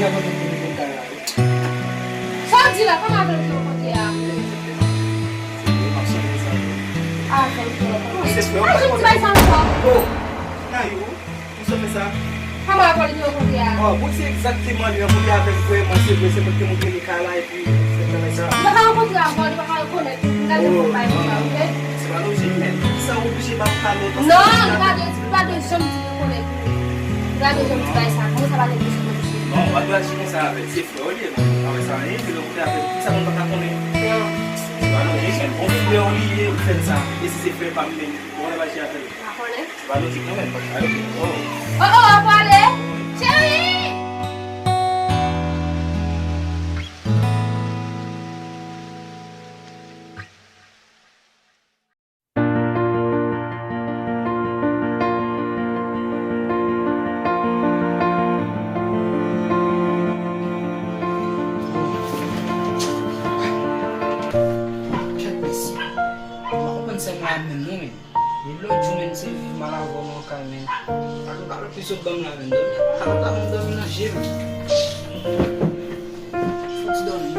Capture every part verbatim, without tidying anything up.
Sa w di la, kòman avè l ki yo kote a? Avè l ki yo kote. Mwen jwenn ti bay sa ankò. Oh, Nayou, ou sa fè sa? Kòman avè l ki yo kote a? Oh, bon, se egzakteman li rankontre avè l vrèman, se vre, se mwen ki te montre li kay la, epi fè travay sa. Li pa ka rankontre avè w, li pa ka rekonèt ou, m gade pou bay pou sa, oke? Se pa lojik, men. Sa oblije pa pale. Non, li pa dwe, li pa dwe janm di rekonèt ou. Li pa dwe janm di bay sa, mwen sa pa dwe janm di. Non, w pa dwe aji konsa avè l. Se frè w li ye, non. Avè sa, anyen, li rankontre avè l. Sa moun pa ka konnen. Non. Se pa lojik, men. Bon frè w li ye, ou fè l sa. E si se frè pa m menm, ou konn aji avè l. Pa konnen. Se pa lojik, non, men. Oh, oh, oh, pale. Cheri! Chak mesye. Mwen pa konprann sèl mwen ap menm non, men. E lòt jou menm se viv mal avè w nan kay, men. Alò, alò, plis sot ban m la, men. Dòmi, alò, alò, dòmi nan je m. Fouti dòmi.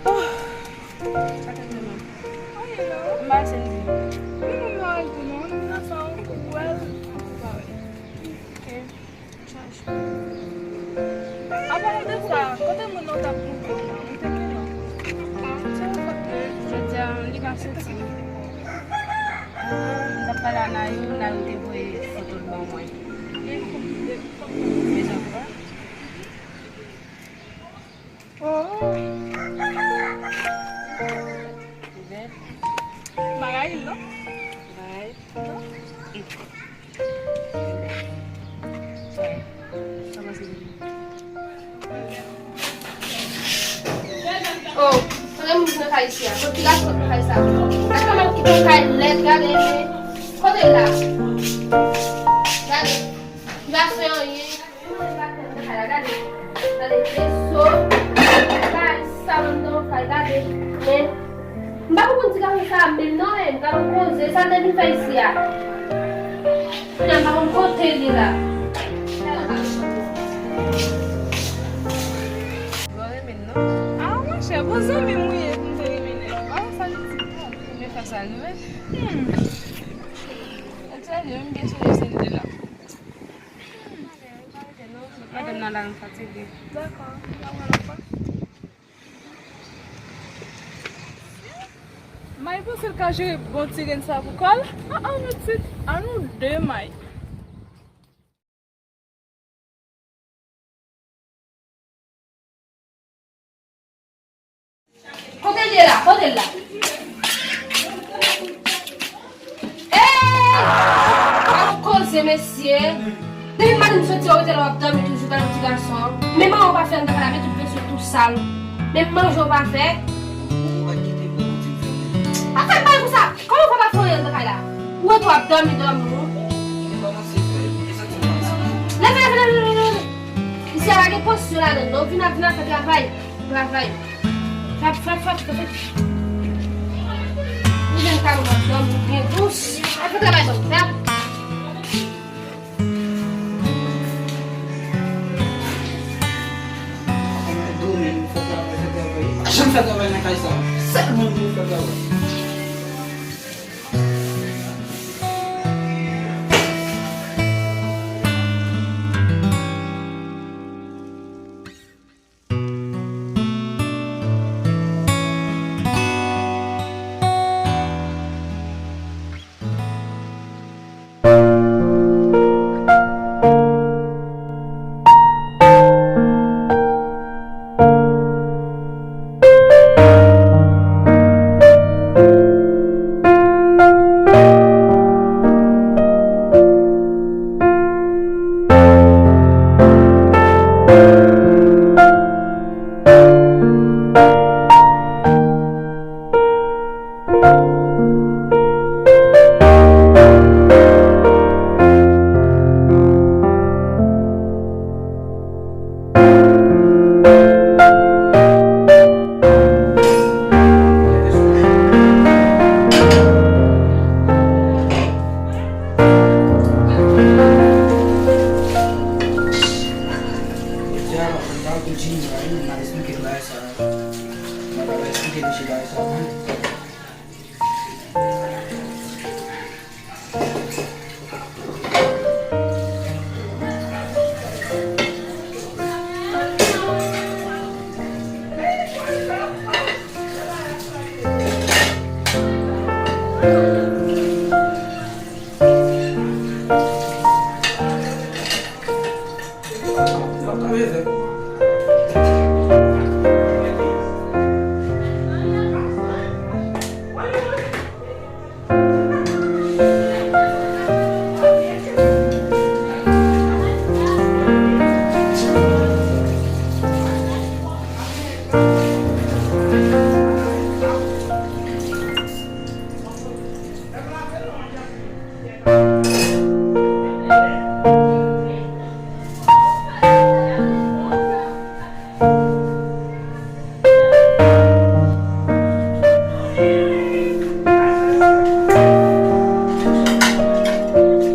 Oh, sa te vle menm. M pa santi. Wi, mwen mal tou non. Mwen nan sa ou wè l. Ou pa wè. Ok. Chache. Apalan de sa, kote moun nan t ap moute w la? Ou te gen non? Se yon fòt ke jodi a li pa soti. Ah, m t ap pale a Nayou, Nayou te voye foto l ban mwen. Mezanmi. Oh. Bèl. Bagay non? Bagay. Non? Oh, kote moun ki nan kay isi a? Kote ki gason nan kay sa? Gade kòman l kite yon kay lèd, gade, men. Kote l la? Gade. Li pa fè anyen. Gade, gade, gade, dezo, kay sal anndan, kay gade, men, m pa konprann ti gason sa a menm non, men, gade yon koze, sa l te vin fè isi a? Kounye a, m pa konn kote l ye la. Mwen renmen l non. Ah, monchè, bon zanmi m ou ye, m te renmen nèg. Ah, sa li di, ah, m renmen fè sa, nou, men. Hmm. Sa di, m gen sonje se li la. Madanm nan la, m fatige. Dakò. May panse l ka jere bon ti grenn sa pou kò l? Ah, ah, nou ti, ah, nou de may. Kote l ye la? Kote l la? Ey! Gade yon koze, mesye. Depi maten m soti, ou rete la w ap dòmi toujou, gade yon ti gason. Men manman w pa fè anndan kay la, men tout vesye tou sal. Men manje w pa fè. Pa fè bagay konsa. Kòman w fè pa fè anyen anndan kay la? Ou rete w ap dòmi, dòmi, wi. Leve, leve, leve, leve, leve. Isi a pa gen pozisyon ladan, non. Vin ap, vin ap fè travay. Travay. Frap, frap, frap, frap. Ou menm ka mwen dòmi byen dous. Al fè travay, dòmi, frap. Dòmi, fè travay, fè travay. Pa janm fè travay nan kay sa. Sèlman pou fè travay.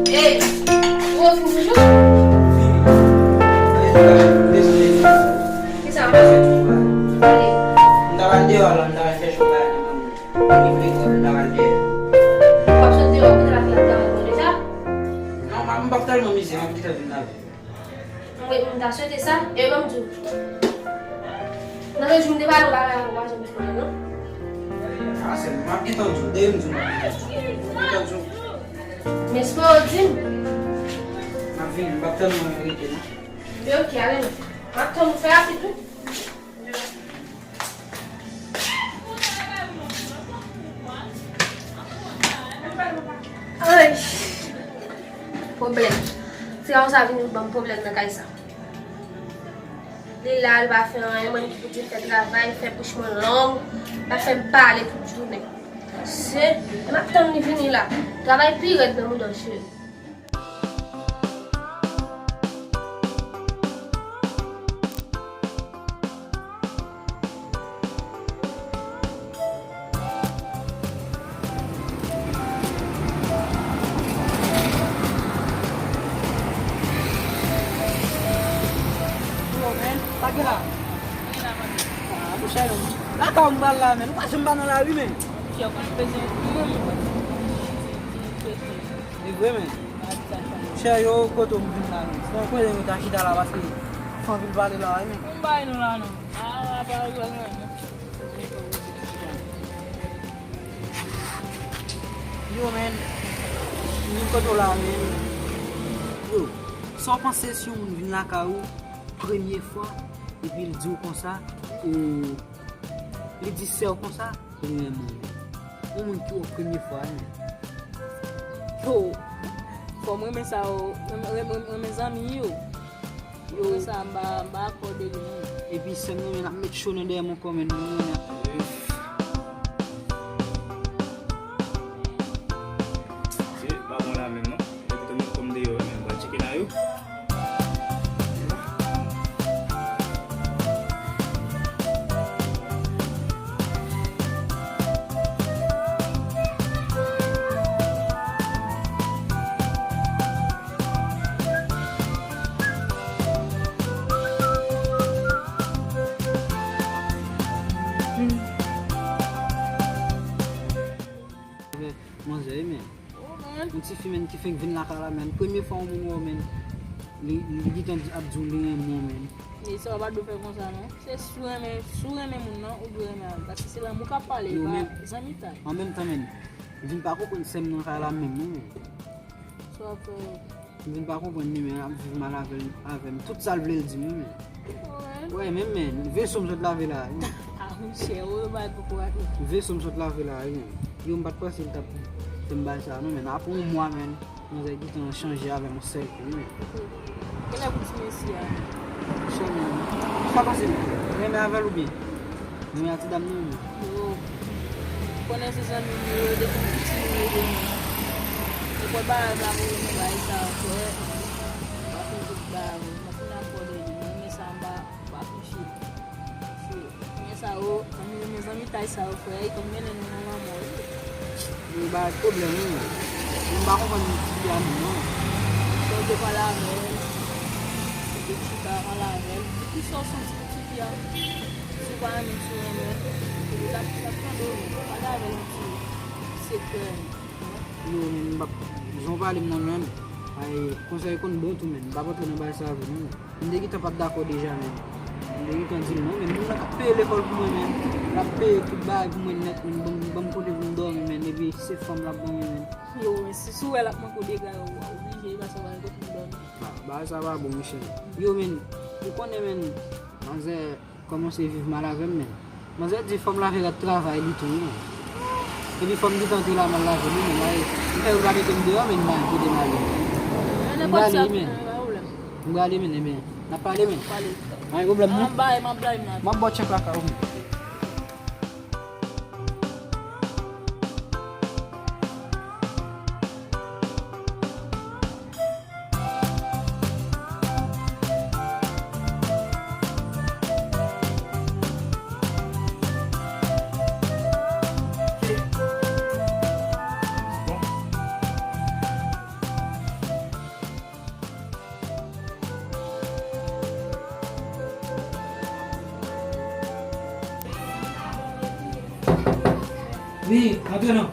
Hey, ou vin toujou? Kisa w ap fè? Ale. M t ap al deyò la, m t ap al chèche yon bagay nan manmi. Li vle kwè m t ap al deyò. W ap sot deyò, kote l ap fè l ap travay bon deja? Non, m p ap tèlman mize, m ap gentan vin lavel. Wi, m ta swete sa, e ban m di w. Nan lòt jou, m te pale yon bagay avè w, w pa janm di m anyen, non? A, se m ap gentan di w, dèyè m di w, m ap gentan di w. M ap gentan di w. M espere w di m. M ap vini, m p ap tèlman rete, non. Ebyen, oke, ale, non. M ap tann ou fè rapid, wi. Ay! Pwoblèm. Ti gason sa vin ban m pwoblèm nan kay sa. Li la, li pa fè anyen, mwen ki pou di l fè travay, fè bouch mwen long, pa fè m pale tout jounen. Se, m ap tann li vini la. Travay pi rèd nan mouda w, cheri. Yo, men, sa gen la? Ah, monchè, non. Lakay ou m pral la, men. Ou pa janm pa nan lari, men. Monchè, ou konn bezwen. E vre, men. Chè yo, kote w m vin la, men? Se yon kote nou ta chita la, paske fò anpil pale la, wi, men. M bay nou la, non. A, a, pa rigole, non. Yo, men, m vin kote w la, men. Yo, sa w panse si yon moun vin lakay ou, premye fwa, epi l di w konsa, ou, li di sè w konsa, Li renmen w. Yon moun ki wè w premye fwa, men. Yo, fò m renmen sa yo. Renmen, renmen, renmen zanmi yo. Yo, sa m pa, m pa akòde li, non. Epi, sè m nan, men, ap met cho nan dèyè m ankò, men, nou, men. Se pa bon la menm, non. Yo kite m kòm deyò, men, m pral tcheke nan yo. Manzè, men. Oh, man. Yon tifi, men, ki fenk vin lakay la, men. Premye fwa yon moun wè w, men. Li, li gentan di, ap di w li renmen w, men. E sa w pa dwe fè konsa, non. Se si w renmen, si w renmen moun nan, ou dwe renmen avè l. Paske se lanmou k ap pale, e pa zanmitay. An menm tan, men, m vin pa konprann sè m nan kay la menm, non, men. Sa w ap fè? M vin pa konprann li, men, ap viv mal avè l, avè m. Tout sa l vle l di m, wi, men. Wè, men, men, veso m sot lave la, wi. A, monchè, ou bay koko a tou. Veso m sot lave la, wi, men. Yo, m pa t panse l t ap fè m bagay sa, non, men. Apre yon mwa, men, manzè gentan chanje avè m yon sèl kou, wi, men. Kilè pou ti mesye a? Monchè, men, sa w panse, m renmen avè l oubyen? Renmen ak ti dam nan, men. Yo, konnen se zanmi m yo, depi m piti m rele m. Nenpòt bagay sa pou yo, nou bay sa, frè. M pa konn tout bagay, m pa konn akòde li, men sa m pa, m pa touche. Touche. Men sa yo, zanmi, men zanmitay sa yo, frè, e konn mennen nou nan lanmò, wi. Yo bay pwoblèm, wi. Mwen pa konprann tifi a menm, non. Fò w te pale avè l. Ou te chita pale avè l. Kisa w santi pou tifi a? Si w pa renmen l, si w renmen l, ou t ap, t ap tande w. Yo, men, m p ap, jan w pale m nan menm. Ay, konsèy konn bon tou, men. M p ap antre nan bagay sa avè w, non. M te gentan pa t dakò deja, men. M te gentan di l non, men moun nan k ap peye lekòl pou mwen, men. L ap peye tout bagay pou mwen nèt, men. Ban m, ban m kote pou m dòmi, men. Epi se fanm l ap ban mwen, men. Yo, men si sou wè l ap manke w dega, yo, w oblije pase w al kote pou dòmi. Ah, bagay sa pa bon, monchè. Yo, men, ou konnen, men, manzè kòmanse viv mal avè m, men. Manzè di fò m lave rad travay li tou, wi, men. Epi fò m gentan antre la, m al lave li, men. Ay, m fè yo pa mete m deyò, men, m al kite m ale. M prale, wi, men. M prale, men, men. N ap pale, men. Pa gen pwoblèm, non. M ap ba w tchèk lakay ou, men. Wi, antre non.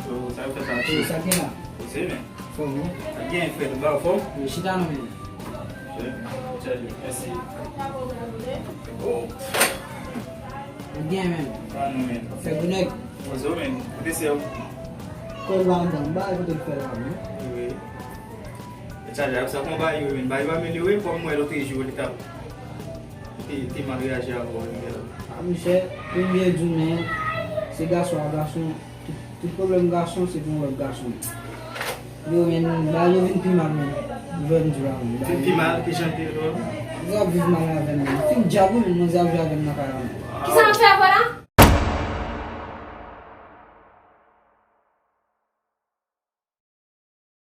Yo, sa yo fè sa, yo, sa gen la? Yo, se men. Fòm, wi. Sa gen, frè, nou ba w fòm? Yo, chita non, men. Yo, chita, mèsi. Oh. Ou gen, men. Pa nou, men. Fè gwo nèg. Ozo, men. Kote se yo? Kòl ba anba, m ba kote l fè la, men. Wi. E chaje ak sa konba yo, men. Bagay yo amelyore, kòm mwen lòt jou, li t ap, li te, te mal reyaji avè w, men. A, monchè, pou m byen di w, men, se gason a gason. Tout, tout pwoblèm gason, se pou lòt gason. Yo, men, bagay yo vin pi mal, men. Ou jwenn di la, men. Vin pi mal, ki jan te yo? Manzè ap viv mal avè m, men. Fin djab, wi, men, manzè ap jwe avè m nan kay la, men. Kisa w ap fè avè l?